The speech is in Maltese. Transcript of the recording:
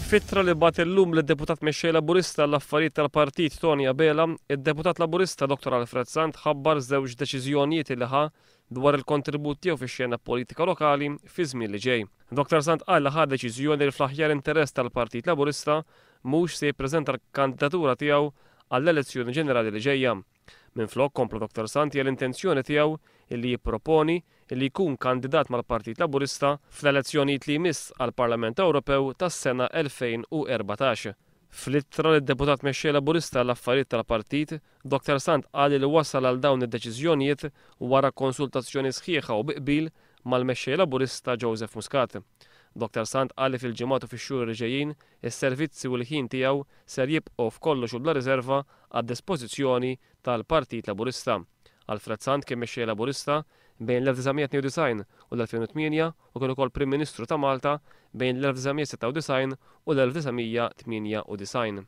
F'ittra li bagħat illum lid-Deputat Mexxej Laburista għall-Affarijiet tal-Partit Toni Abela, id-Deputat Laburista Dottor Alfred Sant ħabbar żewġ deċiżjonijiet li ħa dwar il-kontribut tiegħu fix-xena politika lokali fiż-żmien li ġej. Dottor Sant qal li ħa deċiżjoni li fl-aħjar interess tal-Partit Laburista mhux se jippreżenta l-kandidatura tiegħu għall-elezzjoni ġenerali li ġejja. Minflok, kompla Dottor Sant, hija l-intenzjoni tiegħu illi jipproponi illi jkun kandidat mal-Partit Laburista fl-elezzjonijiet li jmiss għall-Parlament Ewropew tas-sena 2014. Fl-ittra lid-Deputat Mexxej Laburista għall-Affarijiet tal-Partit, Dottor Sant qal li wasal għal dawn id-deċiżjonijiet wara konsultazzjoni sħiħa u bi qbil mal-Mexxej Laburista Joseph Muscat. Dottor Sant qal li fil-ġimgħat u fix-xhur li ġejjin is-servizzi u l-ħin tiegħu ser jibqgħu f'kollox u bla riserva għad-dispożizzjoni tal-Partit Laburista. Alfred Sant kien Mexxej Laburista bejn l-1992 u l-2008 u kien ukoll Prim Ministru ta' Malta bejn l-1996 u l-1998.